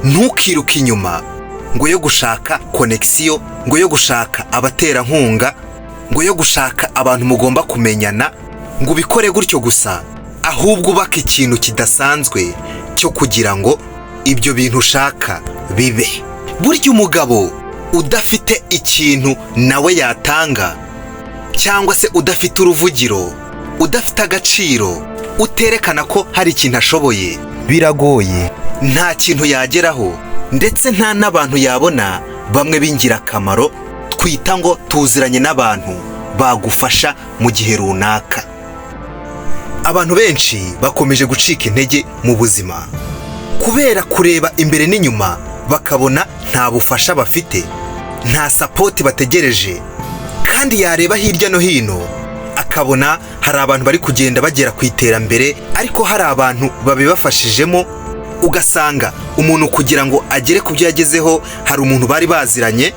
Ntukiruke inyuma ngo yo gushaka connexion, ngo yo gushaka abaterankunga, ngo yo gushaka abantu mugomba kumenyana, ngo ubikore gutyo gusa. Ahubwo ubaka ikintu kidasanzwe cyo kugira ngo ibyo bintu ushaka bibe. Burya umugabo udafite ikintu nawe yatanga, cyangwa se udafite uruvugiro, udafite agaciro, uterekana ko hari ikintu ashoboye, biragoye, nta kintu yageraho, ndetse nta n'abantu yabona bamwe b'ingirakamaro twita ngo tuziranye n'abantu bagufasha mu gihe runaka. Abantu benshi bakomeje gucika intege mu buzima kubera kureba imbere n'inyuma bakabona nta bufasha bafite, nta support bategereje. Kandi yareba hirya no hino akabona hari abantu bari kugenda bagera ku iterambere, ariko hari abantu babibafashijemo. Ugasanga umuntu kugira ngo agere ku byo yagezeho hari umuntu bari baziranye,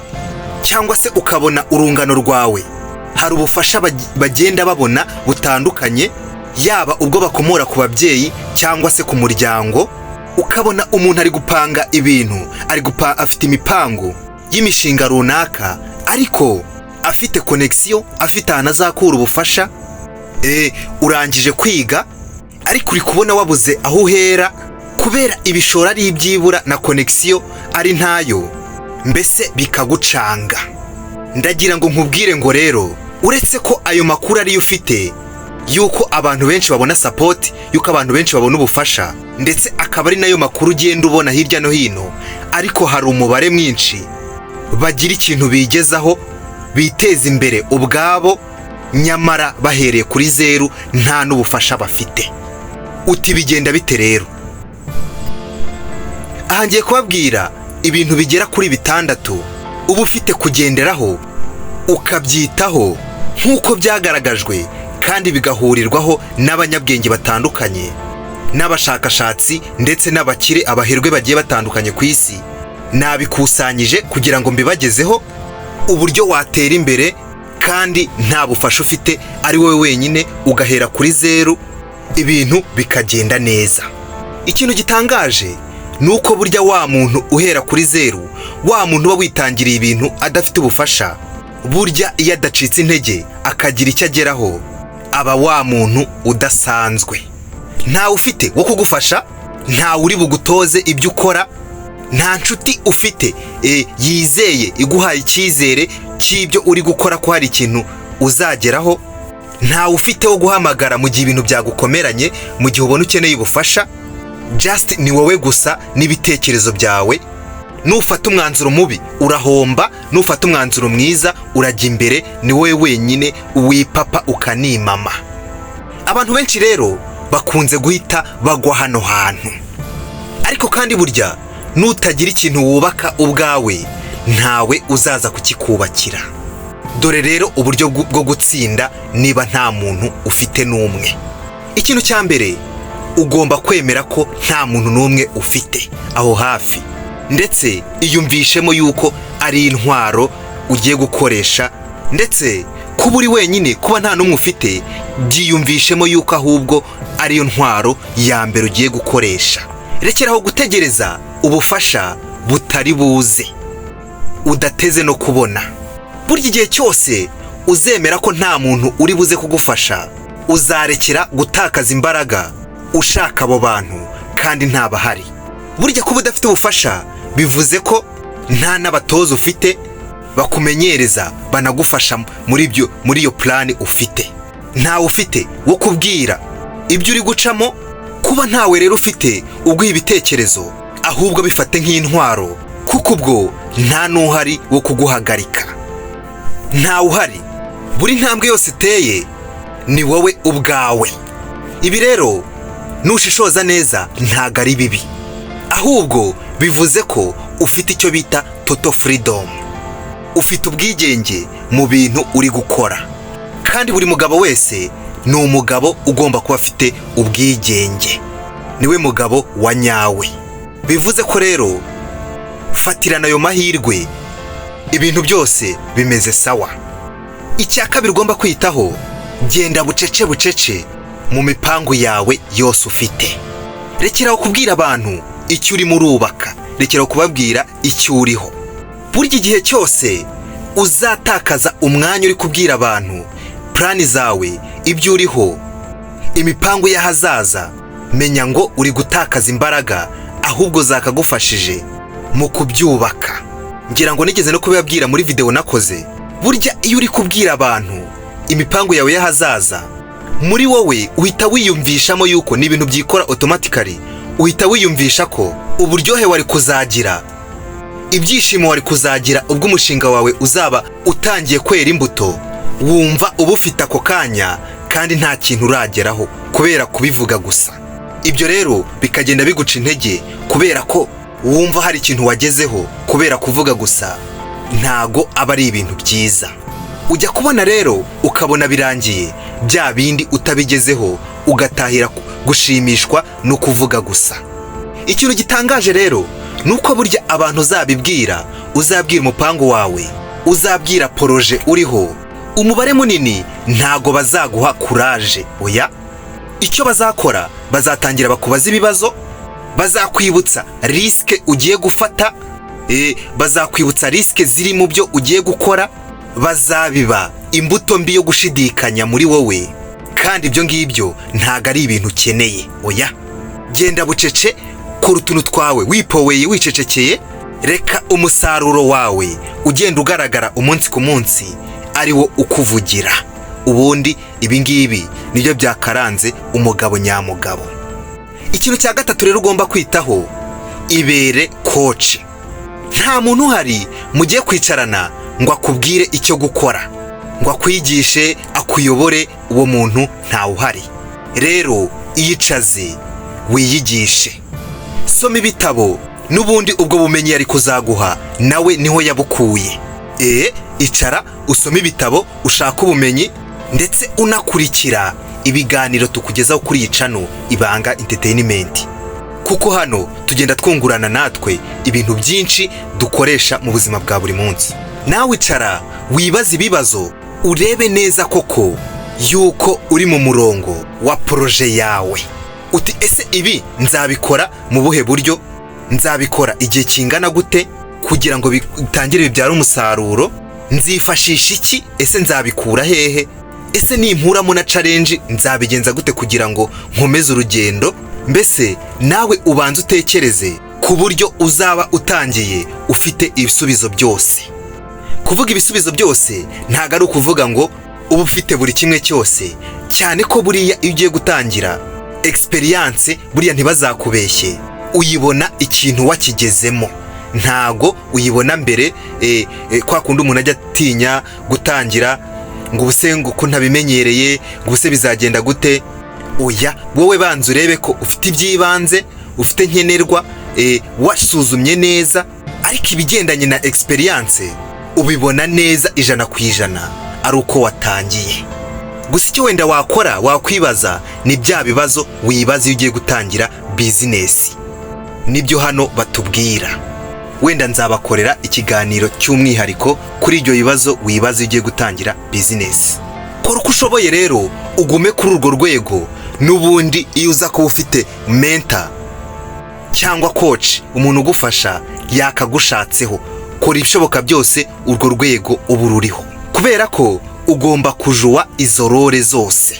cyangwa se ukabona urungano rwawe hari ubufasha bagenda babona butandukanye, yaba ubwo bakomora ku babyeyi cyangwa se ku muryango. Ukabona umuntu ari gupanga ibintu, afite imipango y'imishinga runaka, ariko afite connexion, afite ahantu azakura ubufasha. Urangije kwiga, ariko uri kubona wabuze aho uhera kubera ibishoro ari ibyibura na connexion ari ntayo, mbese bikagucanga. Ndagira ngo nkubwire ngo rero, uretse ko ayo makuru ariyo ufite yuko abantu benshi babona support, yuko abantu benshi babona ubufasha, ndetse akaba ari nayo makuru ugenda ubona hirya no hino, ariko hari umubare mwinshi bagira ikintu bigezaho, biteza imbere ubwabo, nyamara bahereye kuri zeru, nta n'ubufasha bafite. Uti bigenda bite rero? Aha ngiye kubabwira ibintu bigera kuri bitandatu uba ufite kugenderaho ukabyitaho, nk'uko byagaragajwe kandi bigahurirwaho n'abanyabwenge batandukanye n'abashakashatsi ndetse n'abakire, abaherwe bagiye batandukanye ku isi. Nabikusanyije kugira ngo mbibagezeho, uburyo watera imbere kandi nta bufasha ufite, ari wowe wenyine, ugahera kuri zeru, ibintu bikagenda neza. Ikintu gitangaje ni uko burya wa muntu uhera kuri zeru, wa muntu uba witangiriye ibintu adafite ubufasha, burya iyo adacitse intege akagira icyo ageraho, aba wa muntu udasanzwe. Ntawe ufite wo kugufasha, ntawe uri bugutoze ibyo ukora, nta nshuti ufite yizeye iguhaye icyizere cy'ibyo uri gukora ko hari ikintu uzageraho, ntawe ufite wo guhamagara mu gihe ibintu byagukomeranye, mu gihe ubona ukeneye ubufasha. Just ni wowe gusa n'ibitekerezo byawe. Nufata umwanzuro mubi urahomba, nufata umwanzuro mwiza urajya imbere. Ni wowe wenyine wipapa ukanimama. Abantu benshi rero bakunze guhita bagwa hano hantu. Ariko kandi burya nutagira ikintu wubaka ubwawe, ntawe uzaza kukikubakira. Dore rero uburyo bwo gutsinda niba nta muntu ufite n'umwe. Ikintu cya mbere, ugomba kwemera ko nta muntu n'umwe ufite aho hafi, ndetse iyumvishemo yuko ari intwaro ugiye gukoresha. Ndetse kuba uri wenyine, kuba nta n'umwe ufite, byiyumvishemo yuko ahubwo ariyo ntwaro ya mbere ugiye gukoresha. Rekeraho gutegereza ubufasha butari buze, udateze no kubona. Burya igihe cyose uzemera ko nta muntu uri buze kugufasha, uzarekera gutakaza imbaraga ushaka abo bantu kandi ntabahari. Burya kuba udafite ubufasha bivuze ko nta n'abatoza ufite bakumenyereza, banagufasha muri iyo plan ufite. Ntawe ufite wo kubwira ibyo uri gucamo. Kuba ntawe rero ufite uguha ibitekerezo, ahubwo bifate nk'intwaro, kuko ubwo nta n'uhari wo kuguhagarika, ntawe uhari. Buri ntambwe yose iteye ni wowe ubwawe. Ibi rero nushishoza neza ntago ari bibi, ahubwo bivuze ko ufite icyo bita total freedom, ufite ubwigenge mu bintu uri gukora. Kandi buri mugabo wese ni umugabo ugomba kuba afite ubwigenge, niwe mugabo wa nyawe. Bivuze ko rero fatirana ayo mahirwe, ibintu byose bimeze sawa. Icya kabiri ugomba kwitaho, genda bucece bucece mu mipangu yawe yose ufite. Rekeraho kubwira abantu icyo urimo urubaka. Rekera kubabwira icyo uriho. Burya igihe cyose uzatakaza umwanya uri kubwira abantu plan zawe, ibyo uriho, imipangu y'ahazaza, menya ngo uri gutakaza imbaraga ahubwo zakagufashije mu kubyubaka. Ngira ngo nigeze no kubibabwira muri videwo nakoze. Burya iyo uri kubwira abantu imipangu yawe y'ahazaza, muri wowe uhita wiyumvishamo yuko ni ibintu byikora automatically. Uhita wiyumvisha ko uburyohe wari kuzagira, ibyishimo wari kuzagira ubwo umushinga wawe uzaba utangiye kwera imbuto, wumva uba ufite ako kanya kandi nta kintu urageraho kubera kubivuga gusa. Ibyo rero bikagenda biguca intege kubera ko wumva hari ikintu wagezeho kubera kuvuga gusa. Ntago aba ari ibintu byiza. Ujya kubona rero ukabona birangiye, bya bindi utabigezeho, ugatahira gushimishwa no kuvuga gusa. Ikintu gitangaje rero ni uko burya abantu uzabibwira, uzabwira umupangu wawe, uzabwira projet uriho, umubare munini ntago bazaguha courage, oya. Icyo bazakora, bazatangira bakubaza ibibazo, bazakwibutsa risque ugiye gufata, bazakwibutsa risque ziri mu byo ugiye gukora, bazabiba imbuto mbi yo gushidikanya muri wowe, kandi ibyo ngibyo ntago ari ibintu ukeneye, oya. Genda bucece, kora utuntu twawe wipoweye, wicecekeye. Reka umusaruro wawe ugenda ugaragara umunsi ku munsi ari wo ukuvugira. Ubundi ibi ngibi nibyo byakaranze umugabo nyamugabo. Ikintu cya gatatu rero ugomba kwitaho: ibere coach. Nta muntu uhari mugiye kwicarana ngo akubwire icyo gukora, ngo akwigishe, akuyobore. Uwo muntu ntawe uhari. Rero iyicaze wiyigishe, soma ibitabo. N'ubundi ubwo bumenyi yari kuzaguha nawe niho yabukuye. Icara usome ibitabo, ushake ubumenyi, ndetse unakurikira ibiganiro tukugezaho kuri iyi channel Ibanga Entertainment, kuko hano tugenda twungurana natwe ibintu byinshi dukoresha mu buzima bwa buri munsi. Nawe icara wibaze ibibazo, urebe neza koko yuko uri mu murongo wa projet yawe. Uti: "Ese ibi nzabikora mu buhe buryo? Nzabikora igihe kingana gute kugira ngo bitangire bibyare umusaruro? Nzifashisha iki? Ese nzabikura hehe? Ese nimpuramo na challenge nzabigenza gute kugira ngo nkomeze urugendo?" Mbese nawe ubanze utekereze ku buryo uzaba utangiye ufite ibisubizo byose. Kuvuga ibisubizo byose ntabwo ari ukuvuga ngo uba ufite buri kimwe cyose, cyane ko buriya iyo ugiye gutangira experience, buriya ntibazakubeshye, uyibona ikintu wakigezemo, ntago uyibona mbere. Kwa kundi umuntu ajya atinya gutangira ngo ubuse ngo ko ntabimenyereye, ngo ubuse bizagenda gute? Oya, wowe banza urebe ko ufite iby'ibanze, ufite nkenerwa, wasuzumye neza. Ariko ibigendanye na experience ubibona neza 100% ari uko watangiye. Gusa icyo wenda wakora, wakwibaza, ni bya bibazo wibaza iyo ugiye gutangira business, nibyo hano batubwira. Wenda nzabakorera ikiganiro cy'umwihariko kuri ibyo bibazo wibaza iyo ugiye gutangira business. Kora uko ushoboye rero ugume kuri urwo rwego. N'ubundi iyo uza kuba ufite mentor cyangwa coach, umuntu ugufasha, yakagushatseho. Kora ibishoboka byose urwo rwego uba ruriho, kubera ko ugomba kujuwa izo role zose.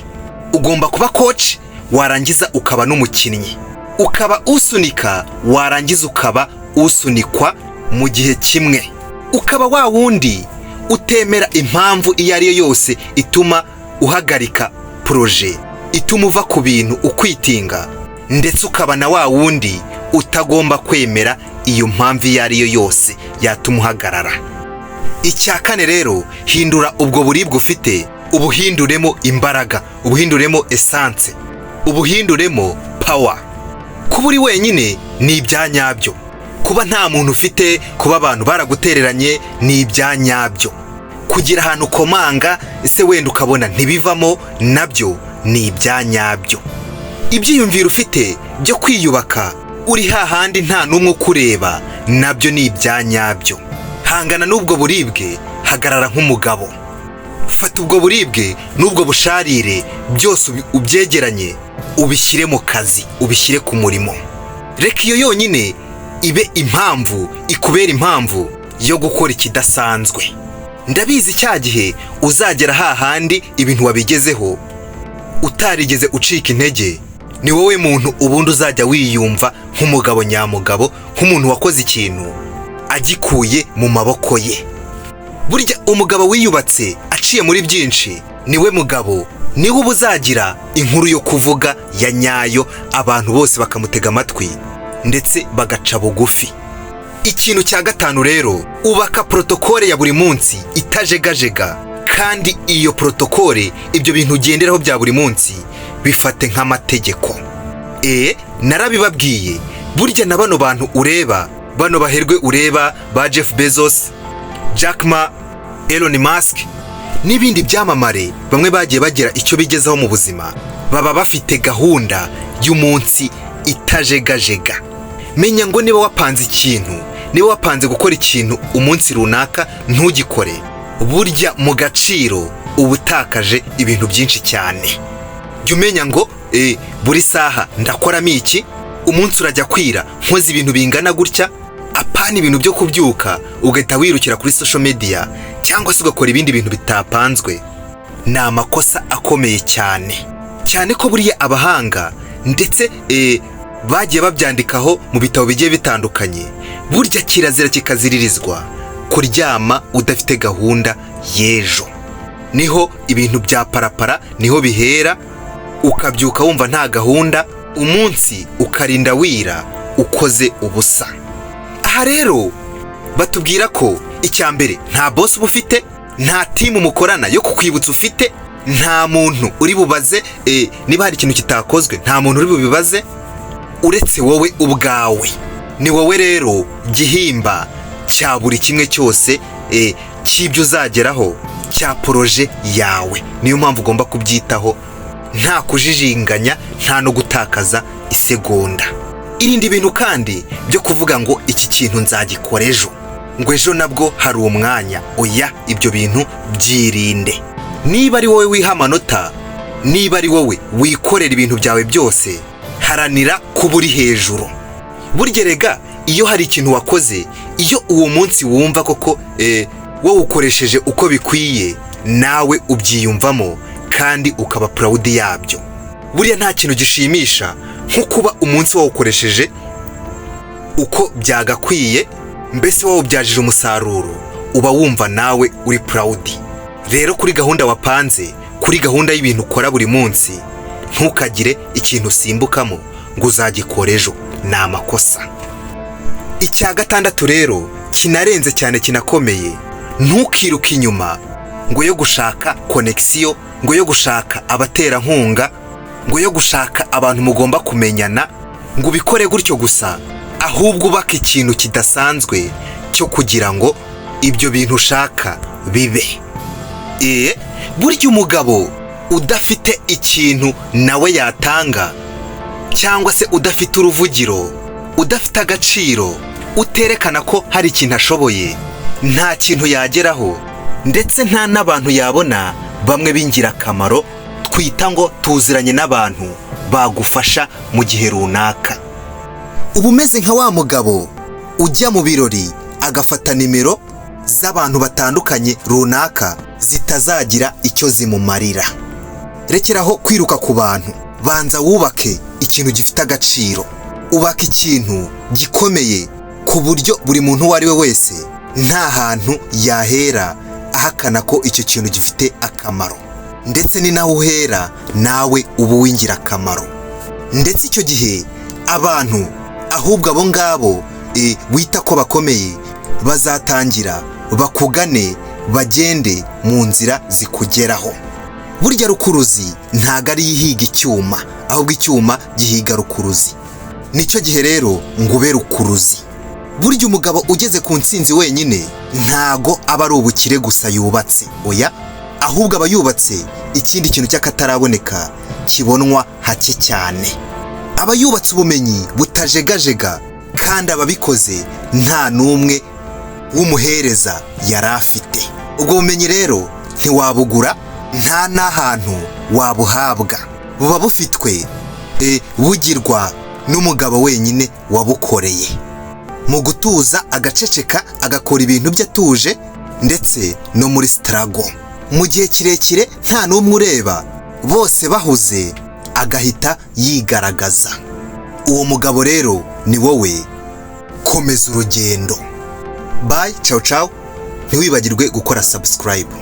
Ugomba kuba coach, warangiza ukaba n'umukinnyi, ukaba usunika, warangiza ukaba usunikwa mu gihe kimwe, ukaba wa wundi utemera impamvu iyo ari yo yose ituma uhagarika projet, ituma uva ku bintu ukwitinga, ndetse ukaba na wa wundi utagomba kwemera iyo mpamvu iyo ari yo yose yatuma uhagarara. Icya kane rero: hindura ubwo buribwe ufite, ubuhinduremo imbaraga, ubuhinduremo essence, ubuhinduremo power. Kuba uri wenyine ni ibya nyabyo, kuba nta muntu ufite, kuba abantu baragutereranye ni ibya nyabyo, kugira ahantu ukomanga ese wenda ukabona ntibivamo nabyo ni ibya nyabyo. Ibyiyumviro ufite byo kwiyubaka uri hahandi nta n'umwe ukureba nabyo ni ibya nyabyo. Hangana n'ubwo buribwe, hagarara nk'umugabo, fata ubwo buribwe n'ubwo busharire byose ubyegeranye, ubishyire mu kazi, ubishyire ku murimo. Reka iyo yonyine Ibe impamvu ikubera impamvu yo gukora ikidasanzwe. Ndabizi, cya gihe uzagera hahandi ibintu wabigezeho utarigeze ucika intege, ni wowe muntu ubundi uzajya wiyumva nk'umugabo nyamugabo, nk'umuntu wakoze ikintu agikuye mu maboko ye. Burya umugabo wiyubatse aciye muri byinshi niwe mugabo, niwe uba uzagira inkuru yo kuvuga ya nyayo, abantu bose bakamutega amatwi ndetse bagaca bugufi. Ikintu cya gatanu rero, ubaka protocole ya buri munsi itajegajega, kandi iyo protocole, ibyo bintu ugenderaho bya buri munsi, bifate nk'amategeko. Narabibabwiye, burya na bano bantu ureba, bano baherwe ureba ba Jeff Bezos, Jack Ma, Elon Musk n'ibindi byamamare, bamwe bagiye bagira icyo bigezaho mu buzima, baba bafite gahunda y'umunsi itajegajega. Menya ngo niba wapanze ikintu, niba wapanze gukora ikintu umunsi runaka ntugikore, burya mu gaciro uba utakaje ibintu byinshi cyane. Jya umenya ngo buri saha ndakoramo iki, umunsi urajya kwira nkoze ibintu bingana gutya. Apana ibintu byo kubyuka ugahita wirukira kuri social media cyangwa se ugakora ibindi bintu bitapanzwe. Ni amakosa akomeye cyane cyane, ko buriya abahanga ndetse bagiye babyandikaho mu bitabo bigiye bitandukanye, burya kirazira kikaziririzwa kuryama udafite gahunda y'ejo. Niho ibintu bya parapara niho bihera, ukabyuka wumva nta gahunda, umunsi ukarinda wira ukoze ubusa. Aha rero batubwira ko icya mbere, nta boss uba ufite, nta team mukorana yo kukwibutsa ufite, nta muntu uri bubaze niba hari ikintu kitakozwe, nta muntu uri bubibaze uretse wowe ubwawe. Ni wowe rero gihimba cya buri kimwe cyose cy'ibyo uzageraho, cya projet yawe. Niyo mpamvu ugomba kubyitaho nta kujijinganya, nta no gutakaza isegonda. Irinde ibintu kandi byo kuvuga ngo iki kintu nzagikora ejo, ngo ejo nabwo hari umwanya. Oya, ibyo bintu byirinde. Niba ari wowe wiha amanota, niba ari wowe wikorera ibintu byawe byose, haranira kuba uri hejuru. Burya rega iyo hari ikintu wakoze, iyo uwo munsi wumva koko wawukoresheje uko bikwiye, nawe ubyiyumvamo kandi ukaba proud yabyo. Buriya nta kintu gishimisha nko kuba umunsi wawukoresheje uko byagakwiye, mbese wawubyajije umusaruro, uba wumva nawe uri proud. Rero kuri gahunda wapanze, kuri gahunda y'ibintu ukora buri munsi, ntukagire ikintu usimbukamo ngo uzagikora ejo, ni amakosa. Icya gatandatu rero kinarenze cyane, kinakomeye, ntukiruke inyuma ngo yo gushaka connexion, ngo yo gushaka abaterankunga, ngo yo gushaka abantu mugomba kumenyana, ngo ubikore gutyo gusa, ahubwo ubake ikintu kidasanzwe cyo kugira ngo ibyo bintu ushaka bibe. Burya umugabo udafite ikintu nawe yatanga, cyangwa se udafite uruvugiro, udafite agaciro, uterekana ko hari ikintu ashoboye, nta kintu yageraho, ndetse nta n'abantu yabona bamwe b'ingirakamaro twita ngo tuziranye n'abantu bagufasha mu gihe runaka. Uba umeze nka wa mugabo ujya mu birori agafata nimero z'abantu batandukanye runaka zitazagira icyo zimumarira. Rekeraho kwiruka ku bantu, banza wubake ikintu gifite agaciro, ubaka ikintu gikomeye ku buryo buri muntu uwo ari we wese nta hantu yahera ahakana ko icyo kintu gifite akamaro, ndetse ni naho uhera nawe uba uw'ingirakamaro. Ndetse icyo gihe abantu ahubwo abo ngabo wita ko bakomeye bazatangira bakugane, bagende mu nzira zikugeraho. Burya rukuruzi ntago ari ihiga icyuma, ahubwo icyuma gihiga rukuruzi. Nicyo gihe rero ngo ube rukuruzi. Burya umugabo ugeze ku ntsinzi wenyine ntago aba ari ubukire gusa yubatse, oya, ahubwo aba yubatse ikindi kintu cy'akataraboneka kibonwa hake cyane. Aba yubatse ubumenyi butajegajega, kandi ababikoze nta n'umwe w'umuhereza yari afite. Ubwo bumenyi rero ntiwabugura, nta n'ahantu wabuhabwa, buba bufitwe bugirwa n'umugabo wenyine wabukoreye. Mu gutuza agaceceka, agakora ibintu bye atuje, ndetse no muri struggle mu gihe kirekire nta n'umwe ureba, bose bahuze, agahita yigaragaza. Uwo mugabo rero ni wowe. Komeza urugendo. Bye, ciao ciao. Ntiwibagirwe gukora subscribe.